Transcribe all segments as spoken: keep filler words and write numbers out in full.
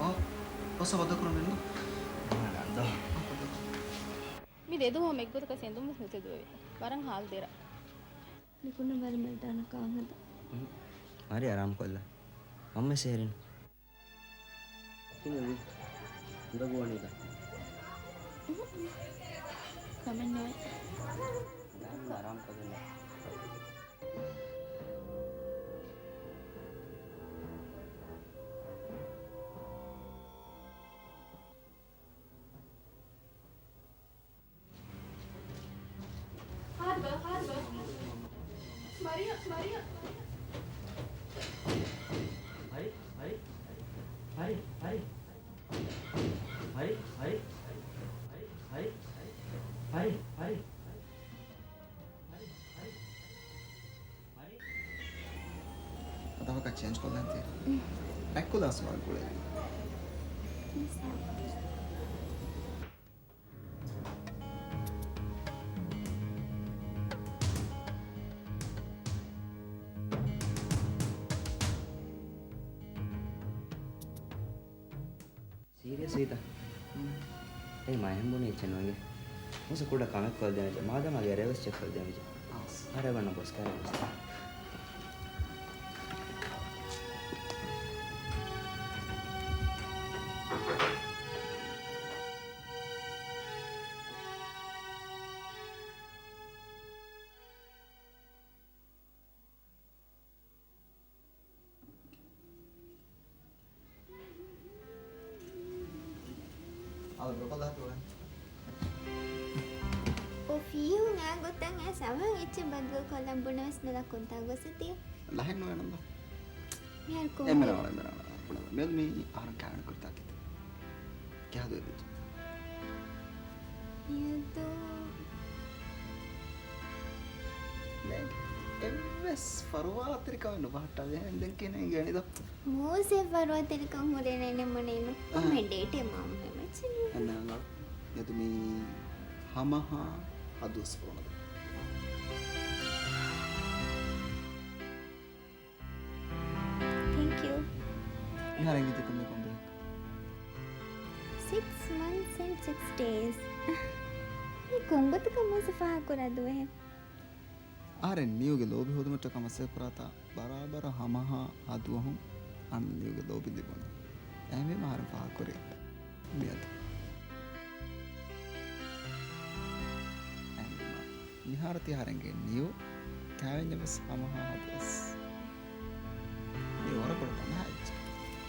އާ، ބަސް ވަދަކުރަމެން. ނާންދޯ. މި ދެދުވަހު އެއްގޮތަކަށް އެނދުން ވެސް ނުތެދުވެވި. ވަރަށް ހާލު ދެރަ. ނިކުންނަ ވަރަށް މެދާނަކާ ހަދަ. މަރި އަރާމްކޮށްލަ. މަންމަ ސޭރިން. ކިނެވި. ހުނދަގޫވަނީތަ؟ ކަމެއް ނުވޭ. ދާން އަރާމްކޮށްލަ. ހާދަ، ހާދަ. މަރިޔާ، މަރިޔާ. ހަރި، ހަރި، ހަރި، ހަރި. ހަރި، ހަރި، ހަރި، ހަރި، ހަރި، ހަރި. ހަރި، ހަރި. ހަރި، ހަރި. ހަރި. އަދަ ވަކަށް ޗޭންޖް ކޮށްލަން ތި. އެއްކުލާސް ވާގުޅޭ. ސީރިއަސް ވީތަ؟ އޭ މަ އެހެން ބުނީ އެއްޗެއް ނުވެގެ. މުސަ ކުޑަ ކަމެއް ކޮށްދޭނެ. މާދަމާގެ އެރޭވެސް ޗެކް ކޮށްދޭނެ. އަސް. ހަރެވަންނަ ބޮސް ކާރެ ބޮސް. އާ، ބްރޯކޯ ދާތު ވަން. އޮފީހުން އާ ގޮތަށް އައިސް އަވަހަށް އެއްޗެއް ބަދަލު ކޮށްލަން ބުނެވެސް ނުލާ ކޮންތާ ގޮސް އޮތީ؟ ލަހެއް ނުވޭ ނަންދާ. މިހާރު ކޮން އެންމެ ނަވަ، އެންމެ ނަވަ، ބުނެލަ. މި، މި އަހަރެން ކާނެ ކުރިތާ ކިތަ. ކިހާ ދުވެ ބިތު. މިއަދު ދެން އެއްވެސް ފަރުވާތެރިކަމެއް ނުބަހައްޓާލެ. ދެން ކިހިނެއް އިނގޭ އަނިދޯ؟ މޫސެއް ފަރުވާތެރިކަން ހުރެނެއް ނެމުނީނު. އަހަ. ކޮންމެ ޑޭޓެއް މާމު ހެމެއްޗެއް ނޫން. އަންނަ އަންނަ. އެދު މީ ހަމަހާ ހަދުވަސް ފުރުނަ. Thank you. މިހާރު އެނގިއްޖެތަ މި ކޮންދުވަހެއް؟ Six months and six days. މި ކޮންގޮތަކަށް މޫސަ ފާހަގަކުރާ ދުވަހެއް؟ އަހަރެން ނިއުގެ ލޯބި ހޯދުމަށްޓަކާ މަސައްކަތް ކުރާތާ ބަރާބަރަށް ހަމަހާ ހަދުވަހުން އަންނަ ނިއުގެ ލޯބި ލިބުނީ. އެހެންވީމަ އަހަރެން ފާހަގަކުރީ މިއަދު. އެހެންވީމަ މިހާރު ތި އަހަރެންގެ ނިއު ކާވެންޏަށް ވެސް ހަމަހާ ހަދުވަސް. މީ ވަރަށް ބޮޑު ތަނަހާ އެއްޗެއް.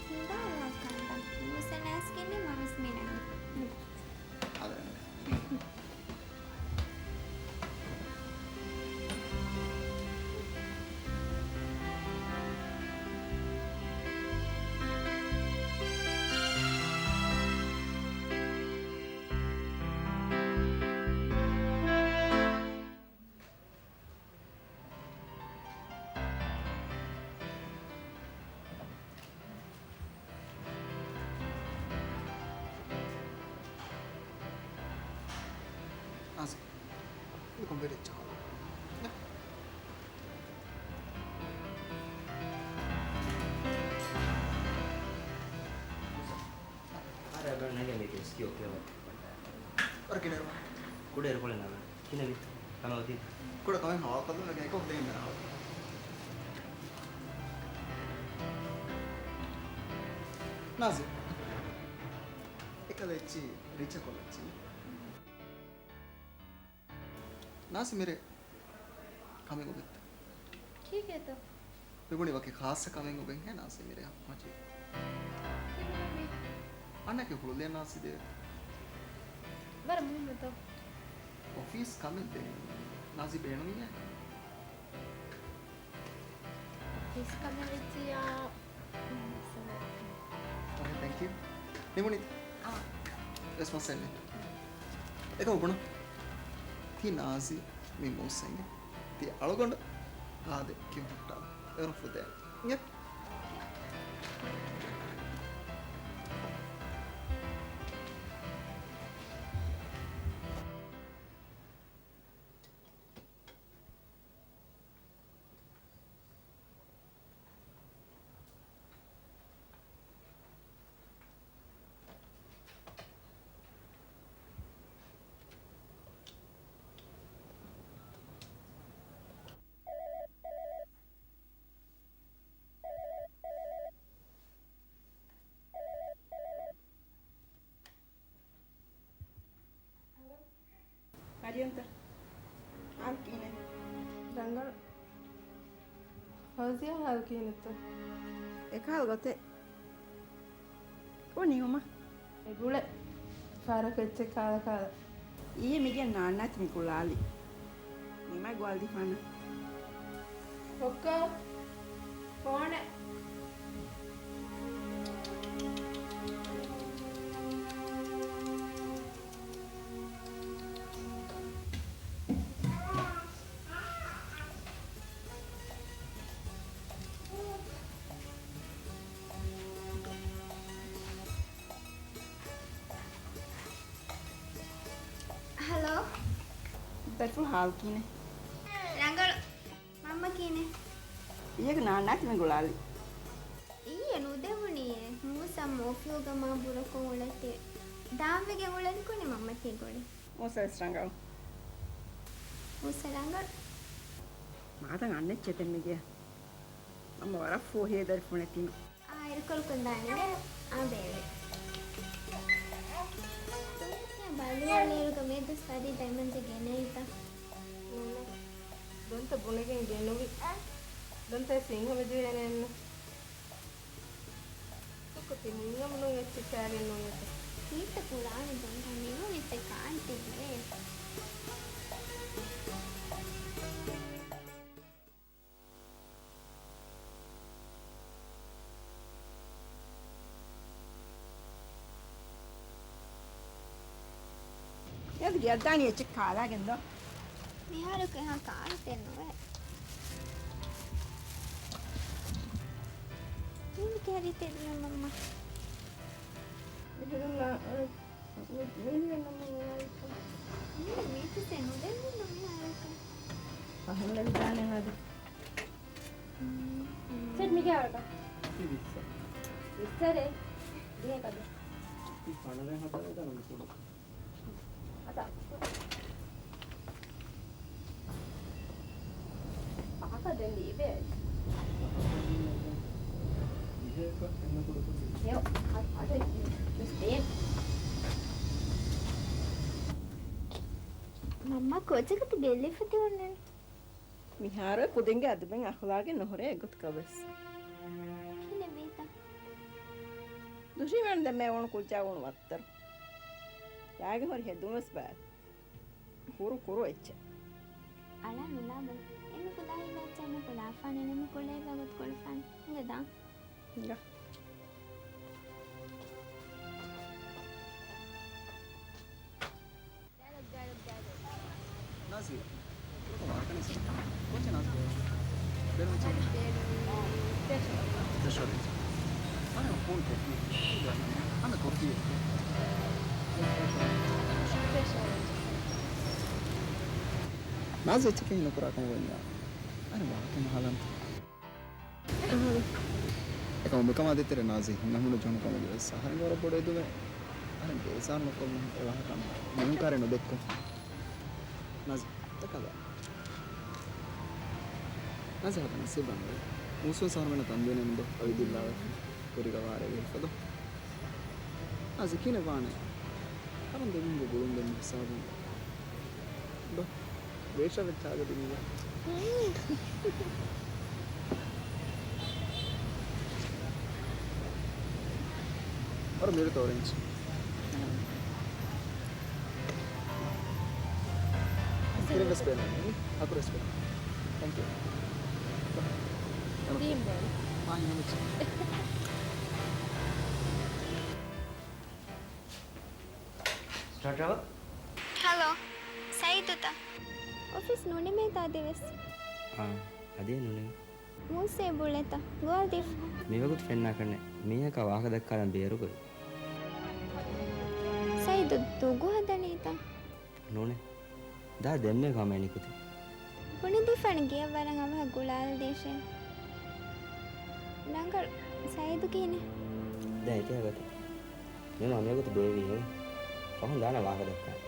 ހިނގާ ކަންތައް. މޫސަ ނާސް ކިންނި މަވެސް މި ނަން. އަދަ. ނާޒި، މި ކޮންޕިއުޓަރ އެއްޗެއް ހޯދު. އަރަބަން ނަގެ މި ކެސް ކިޔޯ ކެވަ. ވަރަށް ގިނަ އިރު. ކުޑަ އިރުކޮޅެއް ނާމެ. ކިނެވި. ކަމެއް އޮތީ. ކުޑަ ކަމެއް ހަވާލު ކޮށްލުން ނޭނގެ އެކަމަކު ދޭން މެނާ. ނާޒި. އެކަލަ އެއްޗި ރީޗާ ކޮށްލައްޗި. ނާޒި މިރޭ ކަމެއް އޮވެއްތަ؟ ކީކޭތަ؟ މިބުނި ވަކި ޚާއްޞަ ކަމެއް އޮވެންހޭ ނާޒި މިރޭ ހަމަޖެ. ކިހިނެއް ވީ؟ އަނެކެ ހުޅުލޭ ނާޒި ދޭ. ވަރަށް މުހިއްމުތޯ؟ އޮފީސް ކަމެއް ދޭ. ނާޒި ބޭނުންވިއްޔާ. އޮފީސް ކަމެއް ވެއްޖިއްޔާ. އޮކޭ، ތެންކް ޔޫ. ނިމުނީތަ؟ އާ. ވެސް މައްސަލައެއް ނެތް. އެކަމަކު ބުނަ. ތި ނާޒި މި މޫސައިގެ. ތި އަޅުގަނޑަށް ހާދަ ކިޔުން ހުއްޓާލަ. އެވަރު ފުދޭ. އިނގޭ. ކިޔަންތަ؟ ހާލު ކިހިނެއް؟ ރަނގަޅު. ފައުޒިޔާ ހާލު ކިހިނެއްތަ؟ އެކަހަލަ ގޮތެއް. ކޮން ނިމުމަށް؟ އެ ގުޅޭ. ފާރަކު އެއްޗެއް ކާލަ ކާލަ. އިއްޔެ މިގެ ނާންނާތި މި ގުޅާލި. ނިމާ ގޮވާލި ފާނަ. ކޮއްކޮ. ފޯނެއް. ހަލޯ. ދަރިފުޅު ހާލު ކިހިނެއް؟ ރަނގަޅު. މަންމަ ކިހިނެއް؟ އިއްޔެގެ ނާންނާތި މި ގުޅާލި. އިއްޔެ ނުދެވުނީއޭ. މޫސަ މޯފިއުގަ މާ ބުރަކޮށް އުޅެތި. ދާންވެގެން އުޅެނިކުނި މަންމަ ތި ގޮޅި. މޫސަވެސް ރަނގަޅު. މޫސަ ރަނގަޅު. މާތަން އަންނެއްޗެތެއް މިގެ. މަންމަ ވަރަށް ފޫހިއޭ ދަރިފުޅު ނެތީމަ. އާ، އިރުކޮޅު ކުންދާނެގެ. އާ، ބޭބެ. ދުނިޔެ ބަލިވާލޭރުގަ މިއަދު ސަދި ދައިމަންޖެ ގެނައިތަ؟ ނޫނޭ. ދޮންތަ ބުނެގެން ގެނުވި. ދޮންތަ ސިންހަ ވެޖެހޭނެ އެންނު. ކޮއްކޮ ތި ނިންގަމުނު އެއްޗެއް ކާގެން ނޫން އެތަ؟ ކީއްތަ ކުރާނެ ދޮންތަ ނިންމު މިއްސެ ކާންތެއް ނޭ. އެއަދު ގެއަށްދާނީ އެއްޗެއް ކާލާގެން ދޯ. މިހާރަކު އެހާ ކާންތެއް ނުވޭ. މީނި ކެރިތެ ދިޔަ މަންމަ. މިހިރުން ނާ، މި، މީނި ނަމަ ނާއިކަ. މީ، މީ ކިސެއް ނުދެންނެއްނު މިހާރަކު. ފަހުން ލެވިދާނެ ހާދަ. ސެޓް މިގެ އަޅަކަ. ތި ވިއްސަ. ވިއްސަރެ. ދިހަ ކަދު. ތި ފަނަރަ ހަދާ ދާނަ މިކޮޅު. އަތާ. ފަހަކަށް ދެން ލީބޭ. ހެޔޮ، އަ-، އަދަ ޖަސްޓް ދޭން. މަންމާ ކޯޗަކަށް ތި ބެލިފަ ތި އޮންނަނީ. މިހާރު ކުދިންގެ އަދަބެއް އަޚުލާގެއް ނުހުރޭ އެގޮތަކަށް ވެސް. ކިހިނެއް ވީތަ؟ ދުށީމަން ދެންމެ އުނު ކުއްޖާ އުނު ވައްތަރު. ލާގެ ހުރި ހެދުން ވެސް ބާ. ކުރު ކުރު އެއްޗެއް. އަޅާ ނުލާބަލަ. އެންމެ ކުލާ ހިލާ އެއްޗެއް އެންމެ ކުލާފާނެ އެންމެ ކުޅޭ ގޮތް ކޮޅެފާނެ. ހިނގަ ދާން. ހިނގަ. ނާޒިޔާ. ކޯޗެއް ނާޒިޔާ. ބޭރު މައްޗަށް. ފްރެޝް އޮރެންޖް. އަރެ، ފޯން ކޮފީ. ހަމަ ކޮފީ. ނާޒިޔާ އެއްޗެކޭ ނުކުރާ ކަމަށް ވަންޏާ. އަރެ، ވާހަކަ މަހަލަން. އެކަމަ މިކަމާ ދޭތެރޭ ނާޒީ ހިތްހަމަ ނުޖެހުނު ކަމުގެ ވެސް އަހަރެން ވަރަށް ބޮޑު އެދުމެއް. އަހަރެން ބޭޒާރު ނުކޮށްލުން އެ ވާހަކަ މޫނު ކާރި ނުދެއްކުން. ނާޒީ، ތަކާލާ. ނާޒީ ހަދާ ނަސީބާ ނުވޭ. މޫސުން ސަހަރުމެންނަށް ތަންދޭނެ މިދޯ އަވިދިއްލާވެ. ކުރީގަ ވާރޭ ވީފަދޯ. ނާޒީ ކިހިނެއް ވާނެ؟ އަރަން ދެމީހުންގެ ގުޅުން ދެން ހިސާބުން. ބަ، ވޭޝާ ވެއްޓާގަ ދިނީގަ. ވަރަށް މިރުތަ އޮރެންޖް. ކިރިން ވެސް ބޭނުން. ހަކުރު ވެސް ބޭނުން. ތޭންކް ޔޫ. ދީން ބޭނުން. މާ ހިނގަމުއްޗެއް. ހަލޯ. ސައީދުތަ؟ އޮފީސް ނުނިމޭތަ އަދިވެސް؟ އާ، އަދި ނުނިމޭ. މޫސޭ ބުޅޭތަ؟ ގޮވާލަދީފަ. މިވަގުތު ފެންނާކަށްނެއް. މީހަކާ ވާހަކަ ދައްކާލަން ބޭރުގައި. ސައީދު ދޮގު ހަދަނީތަ؟ ނޫނޭ. ދާ ދެންމެ ކަމެއް ނިކުތީ. ބުނެދީފާނެ ގެޔަށް ވަރަށް އަވަހަށް ގުޅާލަދޭށޭ. ރަނގަޅު. ސައީދު ކިހިނެއް؟ ދެން އެކަހަލަ ގޮތަށް. މި މަ މިވަގުތު ބޭވީ ހެން. ފަހުން ދާނަ ވާހަކަ ދައްކާނެ.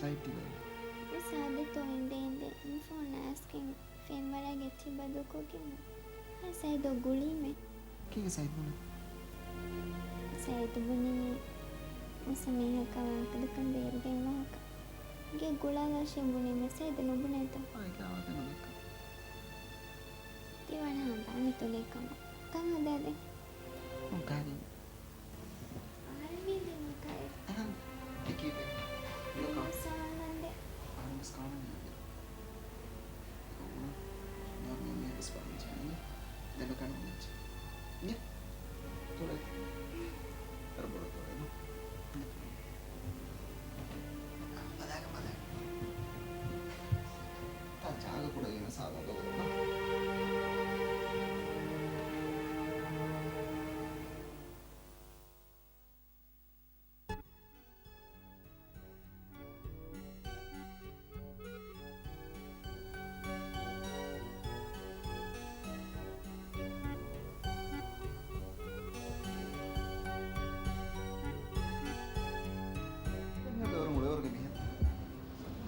އެ ސާދަތޯ އިނދެ އިނދެ މި ފޯން އައިސްގެން ފެންވަރާގެ އެއްޗެއް ބަދަލުކޮށްގެން ސައިދޯ ގުޅީމޭ. ކީއްވެ ސައިދު ބުނީ؟ ސައިދު ބުނީ މުސަ މީހަކާ ވާހަކަ ދައްކަން ބޭރުގެ ވާހަކަ. ގެ ގުޅާލާށޭ ބުނީމޭ ސައިދު ނުބުނޭތަ؟ އާ، އެކަ އާދެ ނުދައްކާ. ތި ވަނަ ހަނދާން އިތުގެ ކަމަށް. ކަން ހަދާދޭ. އޮން ކާރިން. އަހަރެން މީ ދެން ކައެ. އަހަން. އެކީ ދެން. މީ ސާމަންދެ. އަހަން ވެސް ކާނަން އެކު ނާ މީ މީ ވެސް ބާން ޖާނީ. ދެން ކާނަން މީ. ތުރެ. ތަރ ބޮޑު ތުރެ. ބަލާގަ ބަލާ. ތާ ޖާގަ ކުޑަ ގެނަ ސާދަ ދޮގު.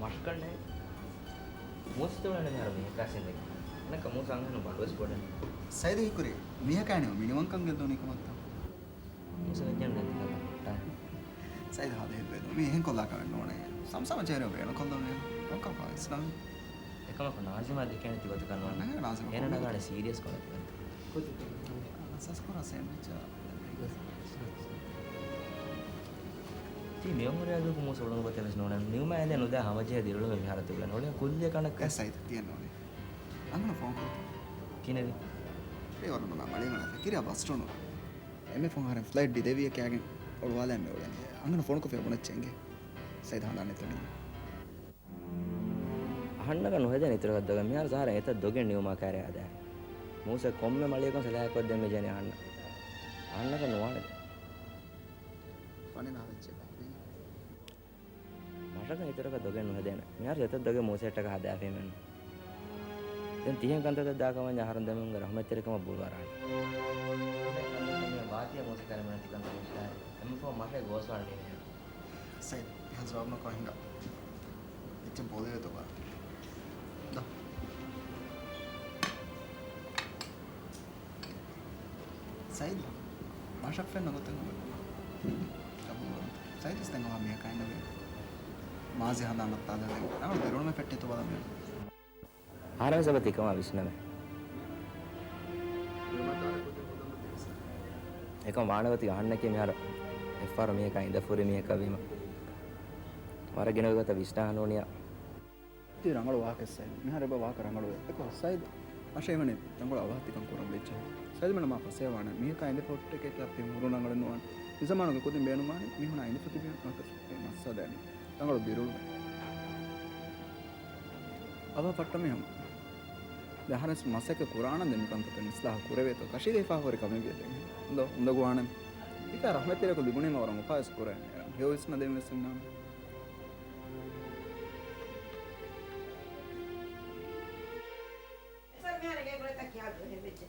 މަށަކަންނޭ މޫސަ ތެޅުނެ މިހާރު މީހަކާ ސިނދެގެ. ނަކަ މޫސަ އަންހެނު ބަނޑުވެސް ބޮޑެއް. ސައިދު ހީކުރީ މީހަކާ ނިމި މިނިވަންކަން ގެއްލުނީ ކަމަށްތަ؟ މޫސަ ވެއްޖެން ނެތި ކަމަށް ހުއްޓާ. ސައިދު ހާދަ ހިތްވޭ ދޯ. މީ އެހެން ކޮށްލާކަމެއް ނޫނޭ. ސަމްސާމަށް ޗެރިއަށް ބޭނުންކޮށްލަން ވޭ. ކޮންކަމަކާ އިސްލާމީ. އެކަމަކު ނާޒިމާ ދެކޭނެ ތިގޮތަކަށް ނުވާނެ. ނަގަ ނާޒިމާ އޭނަ ކޮން ނަގާނެ ސީރިއަސް ކޮށް ތިގޮތަކަށް. ސަސްކޮރާ ސޭންޑްވިޗް. ތީ މިއޮން ހުރި އަދުގެ މޫސަ އުޅުނު ގޮތެއް ވެސް ނޫނޭ. ނިމުމާ އެނދެން ނުދާ ހަމަޖެހޭ ދިރިއުޅުމެއް މިހާރު ތިއުޅެނީ. އޮޅި ކުއްލިއަކަށް ނައްކާ. އޭ ސައިދު ތިއެއް ނޫނޭ. އަނގަނަށް ފޯން ކޮށް. ކިހިނެއްވީ؟ އޭ ވަރަށް ބަލާ މަޅީމަނާ ފެކިރިއާ ބަސް ޓުނު. އެންމެ ފޯން އަހަރެން ފްލައިޓް ޑިލޭވީއެއް ކާގެން އޮޅުވާލައިން މި އުޅެނީ. އަނގަނަށް ފޯނުކޮށްފި ބުނައްޗޭ އިނގޭ. ސައިދު ހަނދާން ނެތުނީ. އަހަންނަކަށް ނުހެދޭނެ އިތުރަކަށް ދޮގެއް. މިހާރު ޒަހަރަށް އެތައް ދޮގެއް ނިމުމާ ކާރި ހަދާފި. މޫސަ ކޮންމެ މަޅިއަކުން ސަލާހަކޮށްދޭން މި ޖެހެނީ އަހަންނަށް. އަހަންނަކަށް ނުވާނެ ދެން. ވަނީ ނާ ވެއްޖެ ބައި. މަށަކަށް އިތުރަކަށް ދޮގެއް ނުހެދޭނެ. މިހާރު އެތައް ދޮގެއް މޫސައަށްޓަކާ ހަދާފީމެއްނު. ދެން ތިހެން ކަންތައްތައް ދާކަމަށް އަހަރުން ދެމީހުންގެ ރަހުމަތްތެރިކަމަށް ބުރު އަރާނެ. ވާތީ މޫސަ ކަރިމަނަ ތިކަން ކަމިޝްނާރެ. އެންމެ ފޯން މަށެއް ގޯސްވާން ނިމޭ. ސައިދު، އެހާ ޖަވާބު ނުކޮށް ހިނގާ. އެއްޗެއް ބޯލެވޭތޯ ބާ. ދޯ. ސައިދު، މަށަށް ފެންނަ ގޮތެއް ނުވޭ. ގަބޫލު ކުރަން. ސައިދު ވެސް ދެން އަވަހަށް މީހަކާ އިންނަވޭ. މާޒީ ހަނދާން ނައްތާލަދޭން. ރަނގަޅު ދިރިއުޅުމެއް ފެއްޓީތޯ ބަލަން މީ. އަހަރެން ވެސް އެބަ ތިކަމާ ވިސްނަމޭ. އެކަމް ވާނެ ގޮތީ އަހަންނަކީ މިހާރު އެއްފަހަރު މީހަކާ އިނދެފުރި މީހަކަށް ވީމަ. ވަރަށް ގިނަ ގޮތަށް ވިސްނާ ނޫނިޔާ. ތީ ރަނގަޅު ވާހަކައެއް ސައިދު. މިހާރު އެބަ ވާހަކަ ރަނގަޅުވޭ. އެކަމް ސައިދު އަށެވެނި ރަނގަޅު އަވަހަށް ތިކަން ކުރަން ވެއްޖެ. ސައިދު މެން މާ ފަސޭހަވާނެ. މީހަކާ އިނދެފަހު ޓިކެޓް އައްޕި ހުރު ރަނގަޅެއް ނުވާނެ. މިޒަމާނުގެ ކުދިން ބޭނުންވާނީ މީހުނާ އިނދެފަހު ތިބި މަސްސަދައިން. ރަނގަޅު ދިރިއުޅުމެއް. އަވަހަށް ފައްޓަމީހުން. ދެ އަހަރެން މަސައްކަތް ކުރާނަން ދެން މިކަންތައް އިސްލާހު ކުރެވޭތޯ. ކަށީގަ ހިފާ ހުރި ކަމެއް ވިޔަ ދެން. އުނދަ، އުނދަގޫވާނެ. ތިކާ ރަހްމަތްތެރިޔަކު ލިބުނީމަ ވަރަށް އުފާވެސް ކުރޭ. ހެޔޮ ވިސްނަ ދެން ވެސް އިންނާނެ. ސަރ، މިހާރު ގޭ ގުޅޭތަ ކިހާ ދުވަހެއް ވެއްޖެ؟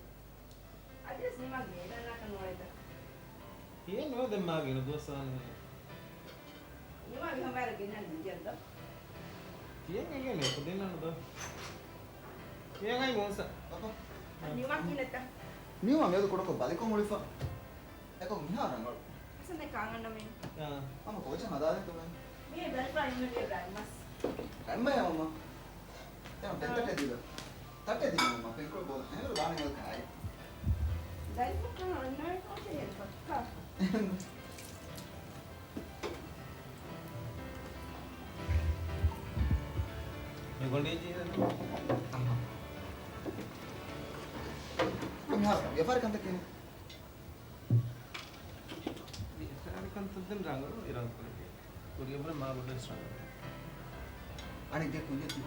އަދިވެސް ނިމާ ގޭގަންނާކަށް ނުވައިތަ؟ ކިޔެއް ނުވެ ދެން މާ ގިނަ ދުވަސް ވާނެ. ނިމާ މިހާރު ގެންނަން ދިޔަންތަ؟ ކިޔެއް އެނގޭނެ ކުދިންނަން ދޯ. ކިޔަން އައި މޫސަ. އައްޕާ. ނިމާ ކިހިނެއްތަ؟ ނިމާ މިއަދު ކުޑަކޮށް ބަލިކޮށް އުޅިފަ. އެކަމް މިހާރު ރަނގަޅު. އަސަން ދެން ކާން އަންނަމޭ. އާ. މަމަ ކޯޗަށް ހަދާދޭން ތުމެ. މީ ބެލްފާ އިންނަ ބިޔަ ގައިމަސް. ގައިމަޔާ މަމަ. ތެމަ ޕެން ތައްޓެއް ދީބަ. ތައްޓެއް ދީބަ މަމަ. ޕެންކޮޅު ބޯލަ. ހެނގަރު ދާނެ ގަލް ކާއި. ދައިފުކާ އަންނަވެ ކޯޗެއް ހެދިފަ. މި ގޮނޑީ ޖީ ދަން. އަހަ. ކަމިހާ ވިޔަފާރި ކަންތައް ކިހިނެއް؟ ވިޔަފާރި ކަންތައް ދެން ރަނގަޅު އިރާދަކުރެއްވި. ކުރިއަށްވުރެ މާ ބޮޑަށް ރަނގަޅު. އަނެއް ގެ ކުއްޔަށް ދި.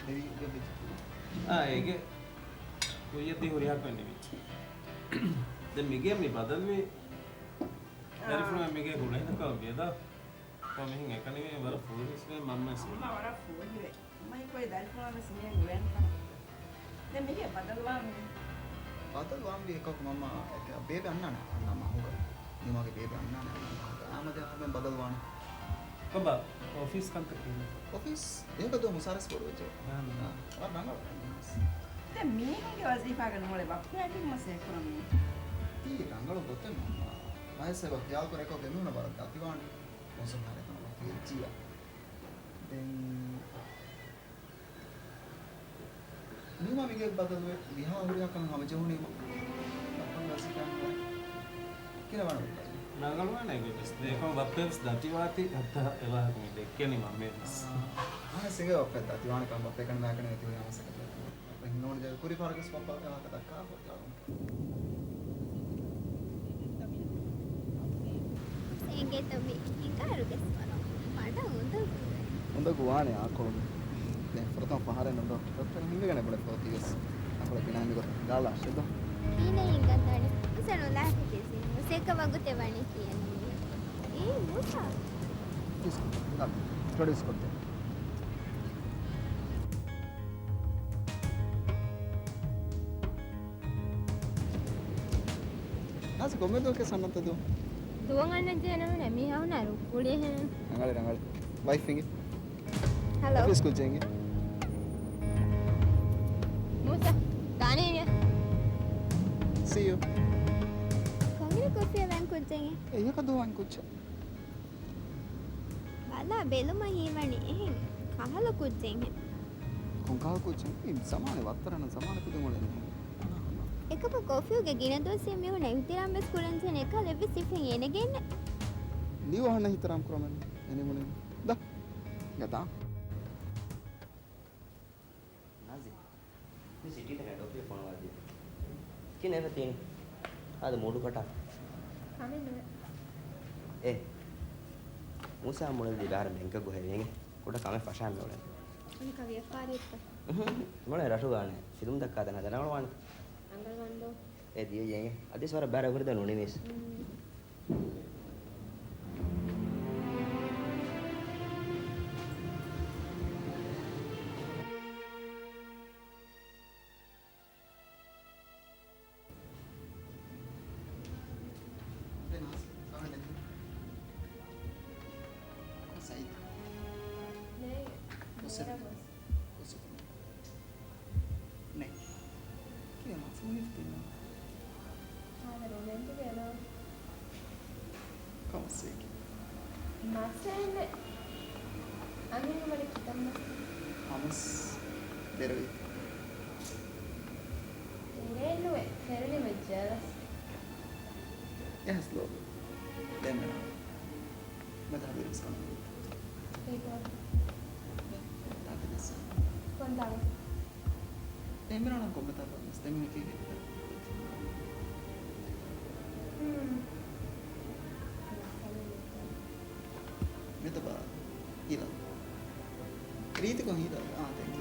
ދެވި ގެ ބެޖި. އާ، އޭގެ ކުއްޔަށް ދި ހުރިހާ ކޮން ނިމިއްޖެ. ދެން މިގޭ މި ބަދަލުވީ. ދަރިފުޅު މިގޭ ގުޅޭނެ ކަމަށް ވިޔަދާ. ކޮ މިހިން އެކަނިވެ ވަރަށް ފޫހިވެސް ވޭ މަންމަސް. މަންމަ ވަރަށް ފޫހިވެ. މަ ހިކޮއި ދަރިފުޅާ ވެސް މިއެން ގުޅޭނެ ކަމަށް. ދެން މިހި ބަދަލުވާން ވީ. ބަދަލުވާން ވީ އެކަކު މަންމަ އެކަ ބޭބެ އަންނާނެ އަންނާ މަހުގަ. ނިމާގެ ބޭބެ އަންނާނެ އަންނާ މަހުގަ. އާމަދެ ހަމެން ބަދަލުވާނެ. ކޮބާ އޮފީސް ކަންތައް ކިހިނެއް؟ އޮފީސް އޭގަ ދޯ މުސާރަސް ބޮޑުވެއްޖެ. އާ، ނާ. އާ، ވަރަށް ރަނގަޅު ވަރަށް ނައިސް. ދެން މީހެއްގެ ވަޒީފާގަ ނޫޅެ ބައްޕަޔާ ކީ މަސައްކަތް ކުރަނީ. ތީ ރަނގަޅު ގޮތެއް މަންމާ. ބައެއް ސަބަބަށް ޚިޔާލު ކުރޭކޯ ގެ މީހުންނަށް ވަރަށް ދަތިވާނެ. މޮސުން ހާރޭ ތަނަށް ވަކި އެއްޗިއްޔާ. ދެން ނީމާ މިގޭ ބަދަލުވެ މިހާ ހުރިހާ ކަމެއް ހަމަޖެހުނީމަ ބައްޕަގެ ވަޒީފާއެއް ނުވޭ. ކިހިނެއް ވާނެ ބައްޕަ؟ ރަނގަޅުވާނެ ގޮތަސް. ދޭކަމަށް ބައްޕަވެސް ދަތިވާތީ ހައްދަހަ އެވާހަކަ މި ދެއްކެނީ މަންމަ ވެސް. އާ، އާނ ސިނގޭ ބައްޕަ ދަތިވާނެ ކަމަށް ބައްޕަ ކަން މާކަނި އެތި ހުރި ހަމަ ސަކަތަ. ބައްޕަ ހިންނަވަން ޖެހޭ ކުރި ފަހަރަކަސް ބައްޕަ އެވާހަކަ ދައްކާފަ ކިޔާލުން. އެނގޭތަ މި ހިނގާރުގެ ސްވަރު މަޑަށް އުނދަގޫވޭ. އުނދަގޫ ވާނެ އާކޮޅުގެ. ދެން ފުރަތަމަ ފަހަރެއް ނުދޯ ޑޮކްޓަރ ހިނގަގަނެ ބުނެ ފޯތީވެސް. އަކުޅަ ގިނަ ހިނދުގަ ގާލާ އަށެއް ދޯ. ކީނެ ހިނގަން ދާނެ. މުސާ ނުލާފި ތިސީ. މުސެއްކަ ވަގުތެއް ވަނީ ކިޔަނީ. އޭ މުސާ. އިސްކޮ. އިންޓްރޮޑިއުސް ކޮށްދޭ. ނާޒި ކޮންމެ ދުވަކެއް ސަންނަތަ ދޯ؟ ދުވަން އަންނަން ޖެހޭނަމުނެ މީހާ ހުނާ ރުއްކުޅި ހެން. ރަނގަޅި ރަނގަޅި. ވައިފް އިނގޭ. ހެލޯ. އޮފީސް ކުއްޖެއް އިނގޭ. މޫސާ، ދާނީ އިނގޭ. ސީ ޔޫ. ކޮންގިނަ ކޮފީއެއް ވަން ކުއްޖެއް އިނގޭ. އެ އެކަ ދޯ ވަން ކުއްޖެއް. ބަލާ ބެލުމަށް ހީވަނީ އެހެން ކަހަލަ ކުއްޖެއްހެން. ކޮން ކަހަލަ ކުއްޖެއް؟ އިން ޒަމާނެ ވައްތަރަނަ ޒަމާނެ ކުދިން އުޅެނީ. އެކަމަ ކޮފީގެ ގިނަ ދުވަސް މީހުންނަށް އިހުތިރާމް ވެސް ކުރަން ޖެހެނީ އެކަހަލަ އެއްވެސް ސިފައެއް އޭނަގެ އިންނެ. ލީވާ ހަންނަ އިހުތިރާމް ކުރަމެއް އެނިމުނެއް. ދާ. ގަދާ. ނާޒި، މި ސިޓީތަކަށް ޓޮފީ ފޮނުވާދީ. ކިހިނެއް އެބަ ތީނި؟ އާދަ މޫޑު ކަޓާ. ކަމެއް ނުވޭ. އޭ. މޫސާ މުޅިން ދި ބާރަ ބޭންކަށް ގޮހެވޭނގެ. ކުޑަ ކަމެއް ފަށާ މި އުޅެން. އަނެކާ ވިޔަފާރިއެއްތަ؟ މުޅެ ރަށުގާނެ. ފިލުމް ދައްކާ ތަން ހަދަނަ އުޅުވާނެ. ރަނގަޅުވާން ދޯ. އޭ ދިޔަ ޔޭ. އަދިސް ވަރަށް ބާރަ އުކުރިދާ ނުނިމީސް. މް. ސައިދް. ނޭ. ކޮސެ. ނޭ. ކިޔާ މަފްހޫމީ ފިލްމު. ހާދަ ރޮމޭންޓިކް އެނާ. ކަމަސް އޭގެ. މަސް އެންމެ. އަންހެން ވަރެއް ކިތަންމަ. ހަމަސް ދެރަވި. ދެރޭން ނުވެ، ފެރުނި ވެއްޖެ އަވަސް. އެހަސް ލޯބި. ދެން މެނާ. މަދާ ބިރުސް ކަން. އޭތޯ. ތާކަ ދަސް. ކޮންތާކަ؟ އެމްރާނަށް ކޮންމެ ތާކަށް ވެސް ދެމީހަކީ ހެއްތަ؟ ހުން. މިތަބާ ހީލަ. ރީތިކޮށް ހީލަ. އާ، ދެން.